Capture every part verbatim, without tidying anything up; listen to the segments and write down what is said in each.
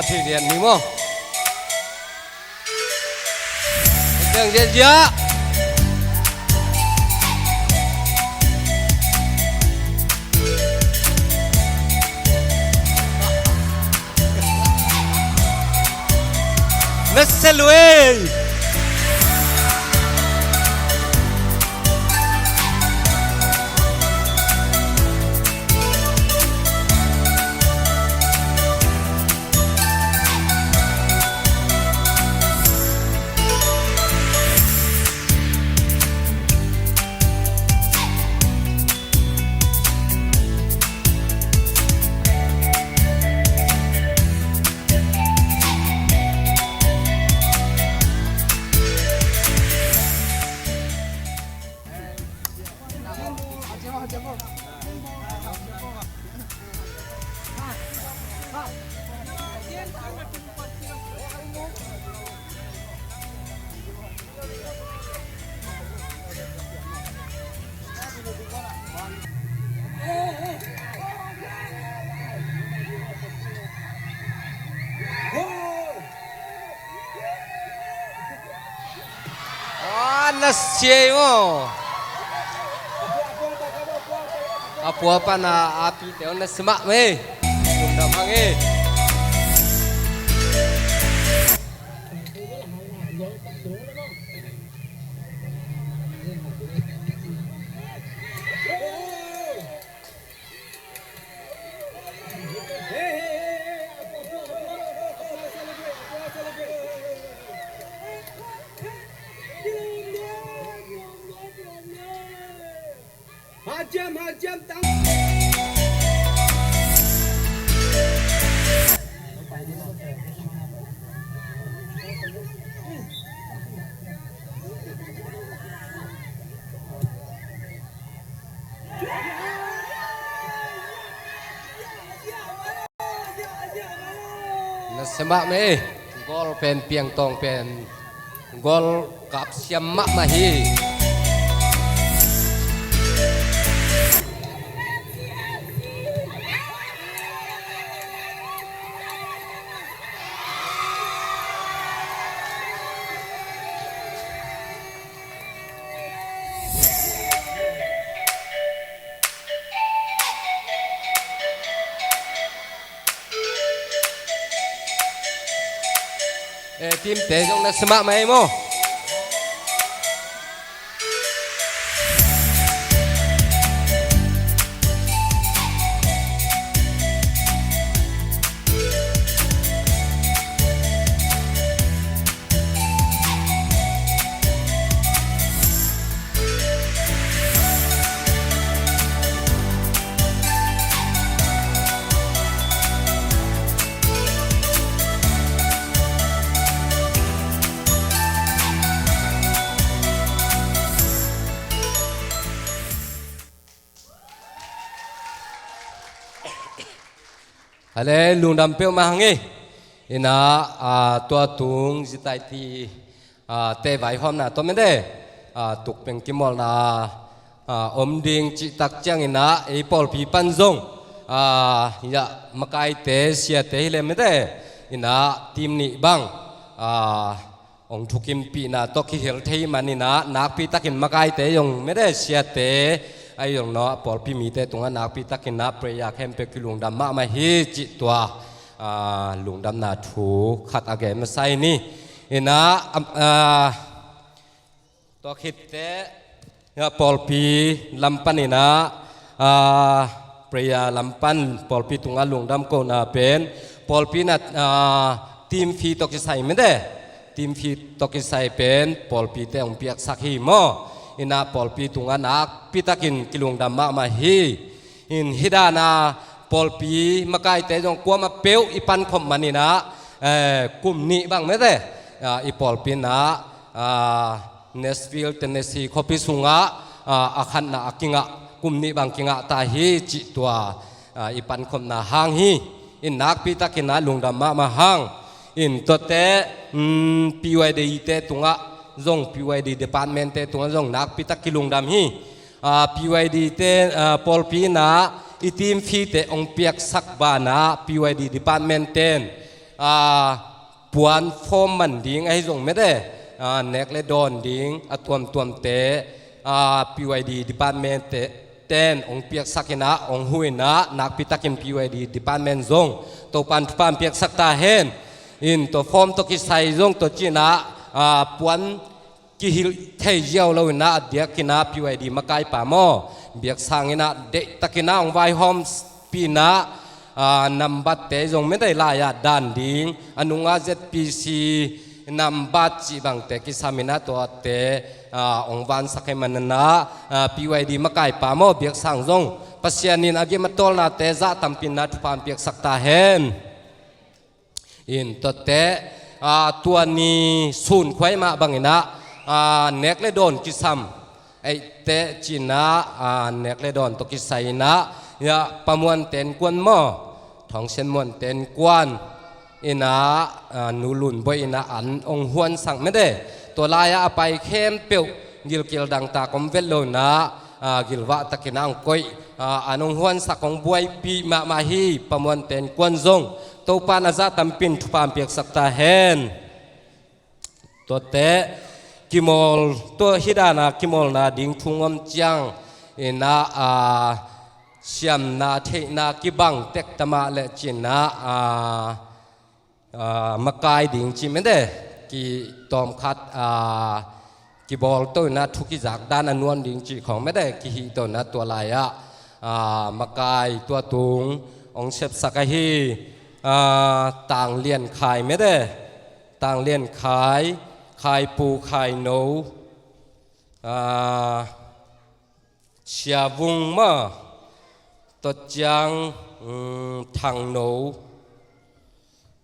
Thei lian ni maw? Teng ziahziah. Na sia lua ei. Ah, na sia ei maw? A pua pan a, a pite on na sia mah mei. Lungdam hang ei. Hajam, hajam, tang. Na sia mah mei. Gol pen piangtawng pen gol kap siam mahmah hi. Eh, team te zong na sia mahmah ei maw? Hale, lungdam peuhmah hang ei. Inah, ah, tua tung zitaiti, ah, te vaihawmna tawh mede, ah, tukpeng kimawlna, ah, om ding cihtak ciangin ah, ei pawlpi pan zong, ah, ya, makaite, siate hi leh mede, inah, team nih bang, ah, hong thukimpihna tawh kihel thei manin ah, nakpitakin makaite zong mede, siate ahi zong, no, pawlpi mite tungah nakpitakin ah prayer khempeuh kilungdam mahmah hi cih tua, ah, lungdamna thu khat a gen masa hi ni. Inah, am, ah, tua khit teh, ya, pawlpi lam panin ah, ah, prayer lam pan pawlpi tungah lungdam kohna pen, pawlpi in ah, ah, team fee tawh kisai mede, team fee tawh kisai pen pawlpite hong piaksak hi maw? Inah pawlpi tungah nakpitakin kilungdam mahmah hi. In hih dan a pawlpi makaite zong kuamah peuh i pankhop manin ah, eh, kum nih bang mede, ah, i pawlpi in ah, ah, Nashville, Tennessee khuapi sungah, ah, a khatna a kingah, kum nih bang kingah ta hi cih tua, ah, i pankhopna hang hi. In nakpitakin ah lungdam mahmah hang. In tuate, mm, P Y D te tungah zong, P Y D department te tungah zong nakpitak kilungdam hi. Ah, P Y D te, ah, pawlpi in ah i team fee te hong piaksak banah P Y D department ten a, puan form man ding ahi zong mede, a, nek le dawn ding a tuamtuamte, a, P Y D department te, ten ong piaksak inah, ong hu inah, nakpi takin P Y D department zong Topan thupha piaksak ta hen. In tua form tawh kisai zong tua cinah, a, puan kihilh thei ziau lo inah, a diakinah P Y D makaipa maw, biaksang inah deihtakinah ong vaihawm pi inah, a, nambatte zong mede lai-ah dan ding, a nungah Z P C nambat cih bangte kisam inah tuate, a, ong vansak hi mananah, a, P Y D makaipa maw, biaksang zong Pasian in a gim a tawlnate zah tampinah thupha piaksak ta hen. In tuate, a, tua ni sun khuai mah banginah, a, nek le dawn kisam, eite cinah, a, nek le dawn tawh kisai inah, ya, Pa Muan Ten Kuan maw, Thawng Sian Muan Ten Kuan inah, a, Nu Lun Bawi inah an ong huansak mede. Tua lai-ah a pai khempeuh gilkial dangtak om vet lo inah, a, gilvah takinah ong koih, a, an ong huansak ong buaipih mahmah hi. Pa Muan Ten Kuan zong Topan a zah tampin thupha piaksak ta hen. Tuate kimawl, tua hih dana kimawlna ding thu ngom ciang inah, a, siamna theihna kibang tek tamah le cinah, a, a, makai ding cih mede, kitawmkhat, a, kibawl to inah thu kizak dan a nuam ding cih khawng mede, kihih to inah tua lai-ah, a, makai tua tung ong sepsak ahi, a, Tang Lian Khai mede, Tang Lian Khai, Khai Pu, Khai No, a, Sia Vung maw, tua ciang, um, Thang No,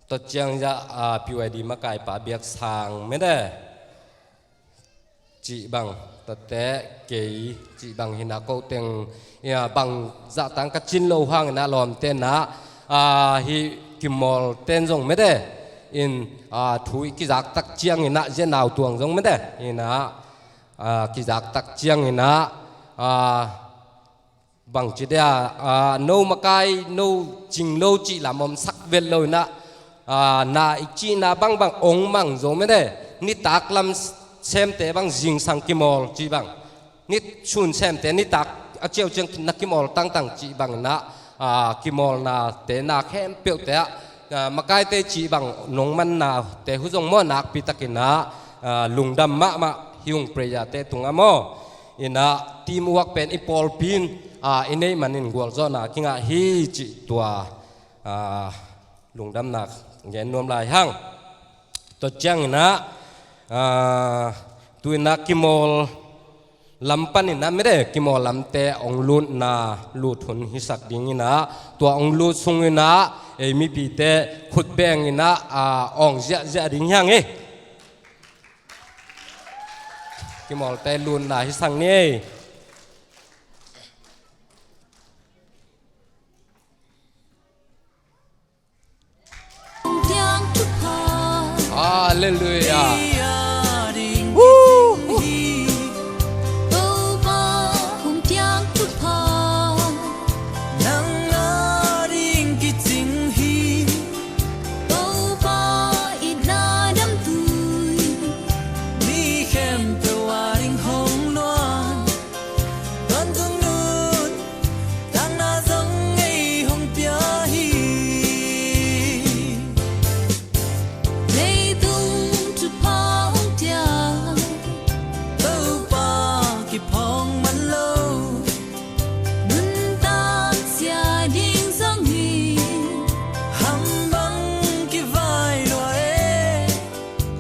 tua ciang zah, a, P Y D makaipa biaksang mede cih bang, tuate kei cih bang hinah ko teng, ya, bang zahtang ka cin lo hang inah lawmte inah, a, hih kimawl ten zong mede in, a, thu i kizak tak ciang inah zenau tuang zong mede inah, a, kizak tak ciang inah, a, bangci dia, a, no makai, no cing lo cih lam omsak vet lo inah, a, na i cihna bangbang ong mang zo mede, nitak lam semte bang zingsang kimawl cih bang, ni sun semte nitak a ciau ciang na kimawl tangtang cih bang inah, a, kimawlnate na khempeuhte ah, a, makaite cih bang nong mannate hu zong maw, nakpi takinah, a, lungdam mahmah hi ung, prayer-te tungah maw. Inah teamwork pen i pawlpi in, a, i neih manin gualzawhna kingah hi cih tua, a, lungdamna gen nuam lai hang. Tua ciang inah, a, tu inah kimawl lam pan inah mede, kimawl lamte ong lutna lut hun hisak ding inah, tua ong lut sung inah ei mipite khut beng inah, a, awng ziahziah ding hi hang hi. Kimawlte lutna hisak ni. Halleluiah. Tawntung nun, tangna zong ei hong pia hi. Leitung thupha hong tia, Topa kiphawng man lo. Nuntak sia ding zong hi, ham bang kivai lua e.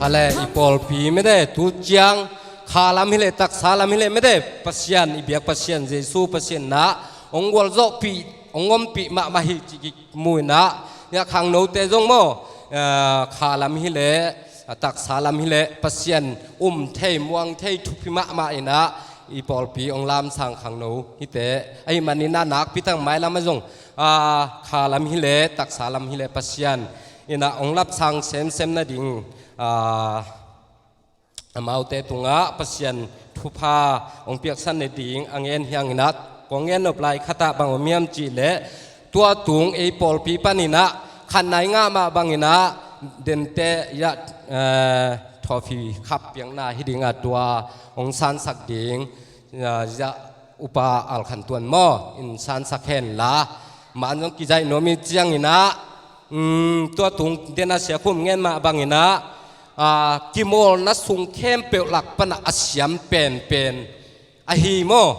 Kha le i pawlpi mede tu ciang kha lam hileh, taksa lam hileh mede, Pasian, i biak Pasian, Jesu Pasian na hong gualzawhpih, hong ompih mahmah hi cih kimu inah, niah khangnote zong maw, eh, kha lam hileh, taksa lam hileh, Pasian um thei, muang thei, thupi mahmah inah, i pawlpi hong lamsang khangno hite ahih maninah nakpi tak mailam ah zong, ah, kha lam hileh, taksa lam hileh, Pasian inah hong lapsang semsem nading, ah, amaute tungah Pasian thupha hong piaksan nading a ngen hi hang inah, kong gen nop lai khatah bang om hiam cihleh, tua tung ei pawlpi paninah khatna i ngah mah banginah, dente ya, eh, trophy khap piakna hi ding a, tua hong sansak ding, eh, ya upa Al Khan Tuan maw, in sansak hen la, man zong kizaih nuam i ciangin ah, um, tua tung den a Sia Khum ngen mah bangin ah, ah, kimawlna sung khempeuh lak pan ah a siam penpen ahi maw?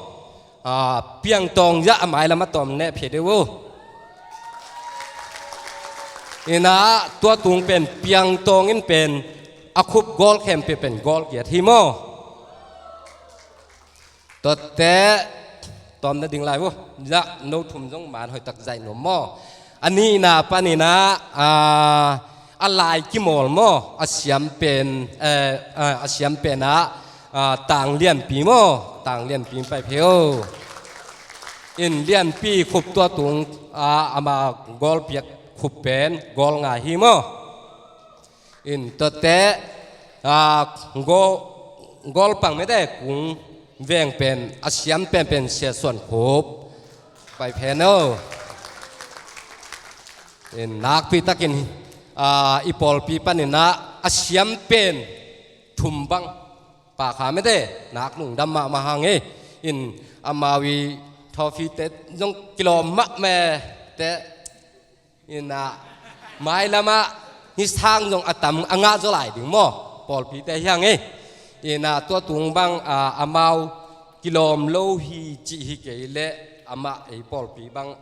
Ah, Piangtawng ya a mailam a tawm neh phei deuh uh. In ah tua tung pen Piangtawng in pen a khup gawl khempeuh pen gawl giat hi maw? Tuate tawm na ding lai uh. Ya, no thum zong man hoih tak zaih nuam maw? A nihna panin ah, ah, a lai kimawl maw? A siam pen, eh, ah, a siam pen ah, ah, Tang Lianpi maw? Tang Lianpi pai phei o. In Lianpi khup tua tung, ah, ama gawl piak khup pen gawl nga hi maw? In tuate, ah, gawl, gawl pang mete kung veng pen a siam penpen Sia Suan Khup pai phen o. In nakpi takin, ah, i pawlpi panin ah a siam pen thum bang pa kha mete nak lungdam mahmah hang e. In amau i trophy te zong kilawm mahmah te. In ah mailam ah hi sang zong a tam a ngah zaw lai ding maw? Pawlpite hi hang e. In ah tua tung bang, ah, amau kilawm lo hi cih hi kei leh amah ei pawlpi bang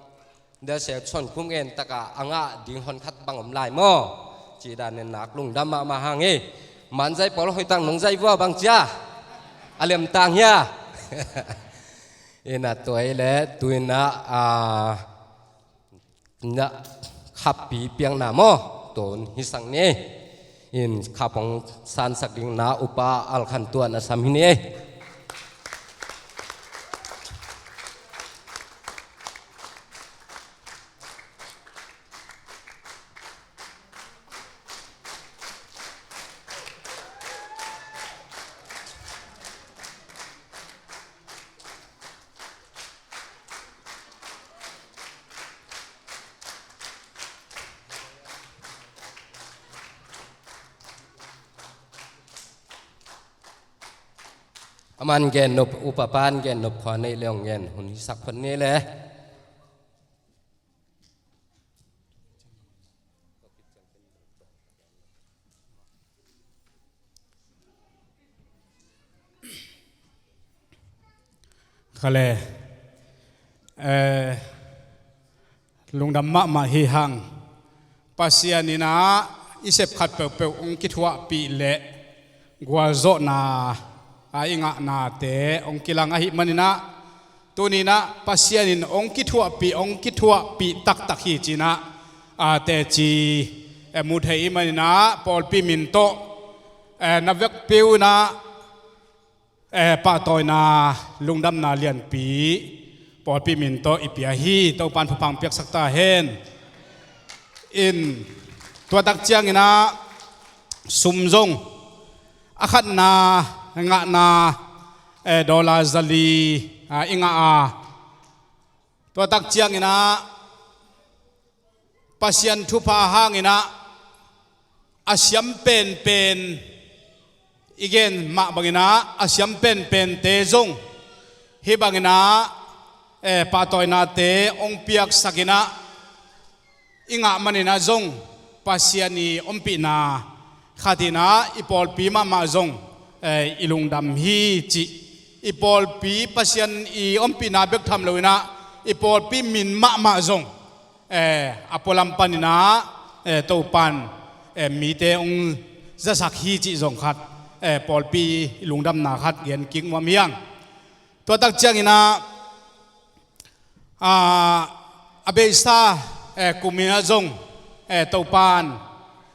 Sia Suan Khup ngen tak a a ngah ding hon khat bang om lai maw? Cih dan in nak lungdam mahmah hang e. Man zaih pawl hoih tak nong zaih vua bang cia a lemtang hia? In ah tua i leh tu in ah, ah, na khappi piakna maw? Tua hi sang ni. In khap hong sansak ding na upa Al Khan Tuan a sam hi ni. Aman gen nop, upa pan gen nop khua nei le ong gen hun hisak khon ni le. Khale, eh, lungdam mahmah hi hang. Pasian in ah i sepkhat peuhpeuh hong kithuahpih leh gualzawhna a i ngahnate hong kilang ahih manin ah, tuni in ah Pasian in hong kithuahpih, hong kithuahpih taktak hi ci-in ah, a teci, eh, mu thei ahih manin ah pawlpi min tawh, eh, na vekpi un ah, eh, pahtawina, lungdamna lianpi pawlpi min tawh i pia hi. Topa'n thupha piaksak ta hen. In tua tak ciangin ah sum zong a khatna ngahna, eh, dollar zali, ah, i ngah a, tua tak ciangin ah Pasian thupha hangin ah a siam penpen i gen mah bangin ah a siam penpente zong hih bangin ah, eh, pahtawinate hong piaksak in ah i ngah manin ah zong Pasian i ompihna khat in ah i pawlpi mahmah zong, eh, i lungdam hi cih. I pawlpi Pasian i ompihna bek tham lo in ah i pawlpi min mahmah zong, eh, a pualam panin ah, eh, Topa'n, eh, mite hong zasak hi cih zong khat, eh, pawlpi i lungdamna khat gen kik nuam hi hang. Tua tak ciangin ah, ah, a beisa, eh, kum in ah zong, eh, Topa'n,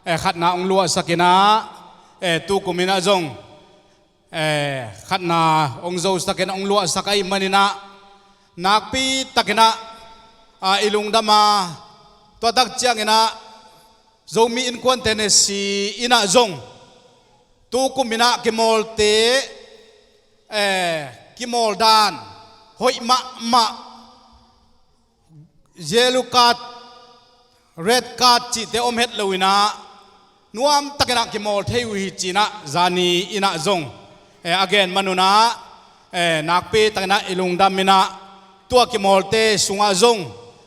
eh, khatna hong luahsak in ah, eh, tu kum in ah zong, eh, khatna hong zosak in ah hong luahsak ahih manin ah nakpi takin ah, ah, i lungdam a, tua tak ciangin ah Zomi Innkuan Tennessee in ah zong tu kum in ah kimawlte, eh, kimawl dan hoih mahmah, yellow card, red card cihte om het lo in ah nuamtakinah kimawl thei uh hi cinah zani inah zong, eh, a gen manunah, eh, nakpitakinah i lungdaminah tua kimawlte sungah zong,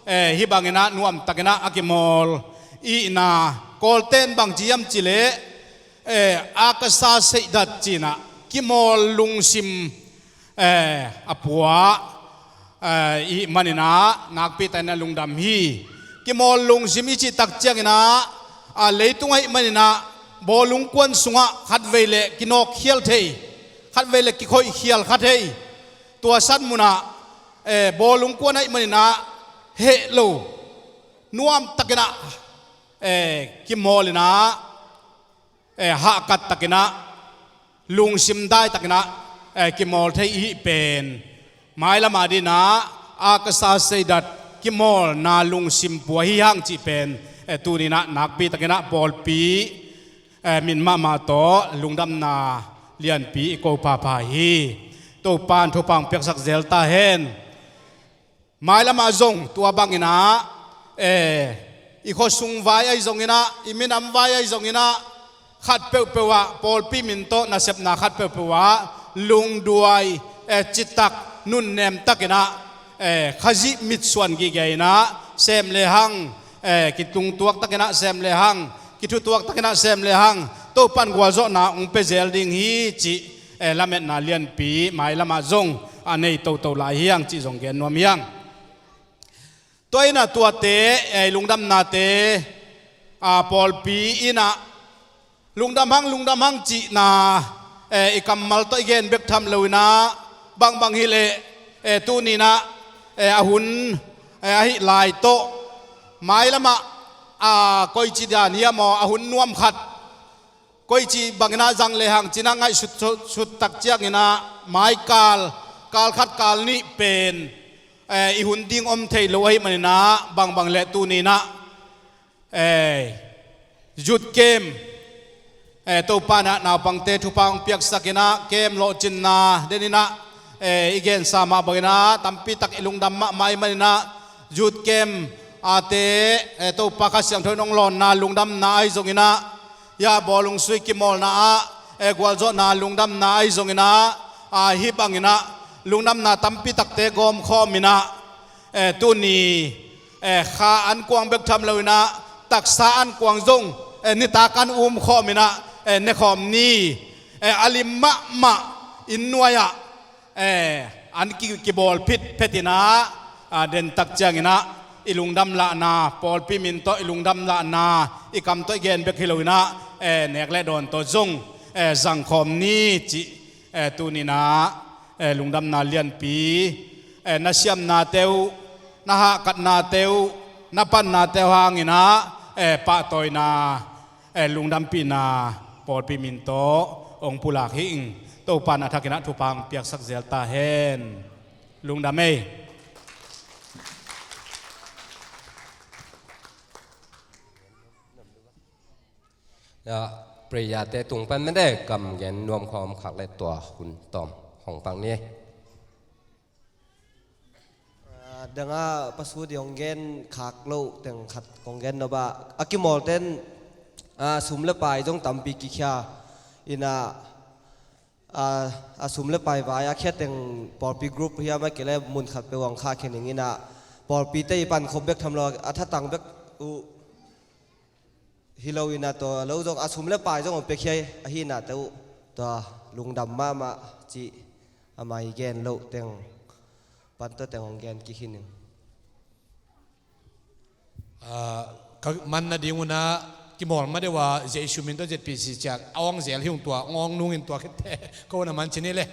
eh, hih banginah nuamtakinah a kimawl ihna Kawlten bangci hiam cileh, eh, akasa seidat cinah kimawl lungsim, eh, a pua, eh, ihih maninah nakpitakinah lungdam hi. Kimawl lungsim i cih tak cianginah, ah, leitung ahih maninah bawlungkuan sungah khatvei le kinawkkhial thei, khatvei le kikhoihkhial kha thei. Tua san munah, eh, bawlungkuan ahih maninah heh lo nuamtakinah, eh, kimawlinah, eh, hahkat takinah, lungsim dai takinah, eh, kimawl thei ihih pen mailam adinah akasa seidat kimawlna lungsim pua hi hang cih pen, eh, tuninah nakpitakinah pawlpi, eh, min mahmah tawh lungdamna lianpi i ko phapha hi. Topan thupha hong piaksak zel ta hen. Mailamah zong tua banginah, eh, i khuasung vai ahi zonginah, i minam vai ahi zonginah, khat peuhpeuh ah pawlpi min tawh nasepna khat peuhpeuh ah lungduai, eh, citak nunnem takinah, eh, Khazih mitsuan gige inah sem lehang, eh, kitungtuak takinah sem lehang, kithutuak takinah sem lehang Topan gualzawhna hong pia zel ding hi cih, eh, lametna lianpi mailamah zong a nei toto lai hi hang cih zong gen nuam hi hang. Tua inah tuate, eh, lungdamnate, ah, pawlpi inah lungdam hang, lungdam hang cihna, eh, i kammal tawh i gen bek tham loinah bangbang hileh, eh, tuninah, eh, a hun, eh, ahih lai tawh mailamah, ah, koici dan hiam aw, a hun nuam khat koici banginah zang lehang cinah ngaihsut sut, sut tak cianginah maikal, kal khat kal nih pen, eh, i hun ding om thei lo ahih maninah bangbang leh tuninah, eh, youth camp, eh, Topanah naupangte thupha hong piaksakinah camp lawhcinna deninah, eh, i gensa mah banginah tampitak i lungdam mahmah ahih maninah youth camp ate, eh, Topa Kha Siangtho in hong lawnna lungdamna ahi zonginah, ya bawlung sui kimawlna ah, eh, gualzawhna lungdamna ahi zonginah, ah, hih banginah lungdamna tampi takte gawmkhawminah, eh, tuni, eh, kha an kuang bek tham loinah taksa an kuang zong, eh, nitak an umkhawminah, eh, nekhawm ni, eh, a lim mahmah inn nuai-ah, eh, an ki, kibawl phitphetinah, ah, dentak cianginah i lungdam lahna, pawlpi min tawh i lungdam lahna, i kam tawh i gen bek hi loinah, eh, nek le dawn tawh zong, eh, zangkhawm ni cih, eh, tuninah, eh, lungdamna lianpi, eh, na siamnate uh, na hahkatnate uh, na pannate uh hanginah, eh, pahtawina, eh, lungdampihna pawlpi min tawh hong pulak hi ing. Topan a thakinah thupha hong piaksak zel ta hen. Lungdam ei. Ya, prayer te tung pan mede kam gen nuam khawm khak le tua hun tawm hong pang ni. Ah, danga pasu di hong gen khak lo teng khat kong gen no ba. A kimawlten, ah, sum le pai zong tampi kikhia inah, ah, a sum le pai vai a khia teng pawlpi group hiam a kile mun khat peuh hong kha khening inah pawlpite i pan khop bek tham lo a thatang bek uh hi lo inah tua lo zong a sum le pai zong hong piakhia ahi inah te uh tua lungdam mahmah cih a mai gen lo teng pan tua teng hong gen kikhin in. Ah, ka man nading unah kimawl ma deuh a Jesu min tawh Z P C ciak a awng zel hi ung tua, awng nungin tua khit te ko na man cin hi le.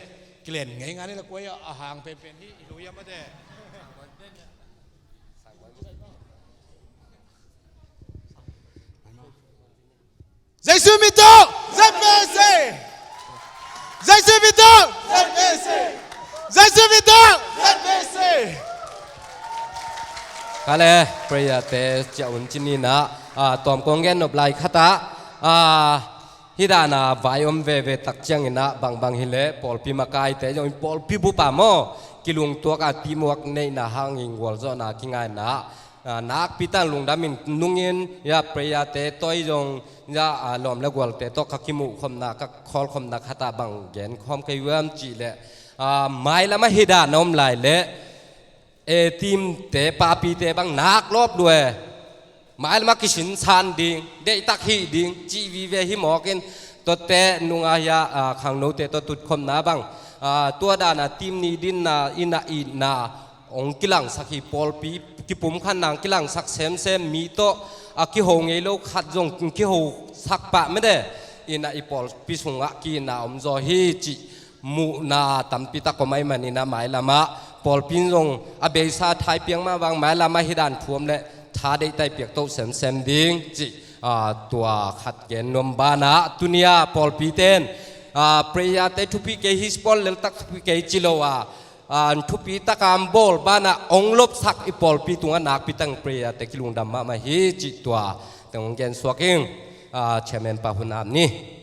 Kilen ngei ngan hi le kuai a hang penpen hi, i lu hiam a te. Jesu min tawh Z P C. Jesu min tawh Z P C. Jesu min tawh Z P C. Kale, prayer te ciah un cininah, ah, tawm kong gen nop lai khatah, ah, hih dana vai om veve tak cianginah bangbang hileh pawlpi makaite zong in pawlpi bupa maw kilungtuak a tihmuak neihna hangin gualzawhna kingaina a, nakpi tak lungdam in nungin, ya, prayer te tawh zong, ya, a, lawm le gualte tawh ka kimuh khopna, ka khawl khopna khat ah bang gen khawm ka hi hiam cih leh, a, mailam ah hi dan a om lai leh, e, team te, papite bang nak lawp lua e. Mailam ah kisinsan ding, deihtak hih ding cih vive hi mawk in, tuate nung a hia, a, khangnote tawh tutkhopna bang, a, tua dan a team nih dinna, inn ah itna hong kilangsak hi. Pawlpi kipumkhatna hong kilangsak semsem, mi tawh a kiho ngei lo khat zong kihosak pah mede. Inn ah i pawlpi sungah ki-itna om zaw hi cih muhna tampi tak om ahih manin ah mailam ah pawlpi in zong a beisa tha i piak mah bang mailam ah hi dan thu om leh tha deihtak i piak to semsem ding cih, a, tua khat gen nuam banah, tuni-a pawlpite in, a, prayer te thupi kei hi, sport leltak thupi kei ci lo a, a, thupi tak a bawl banah hong lopsak i pawlpi tungah nakpi tak in prayer te kilungdam mahmah hi cih tua teng hong gen suak ing. A, Chairman pa hun ap ni.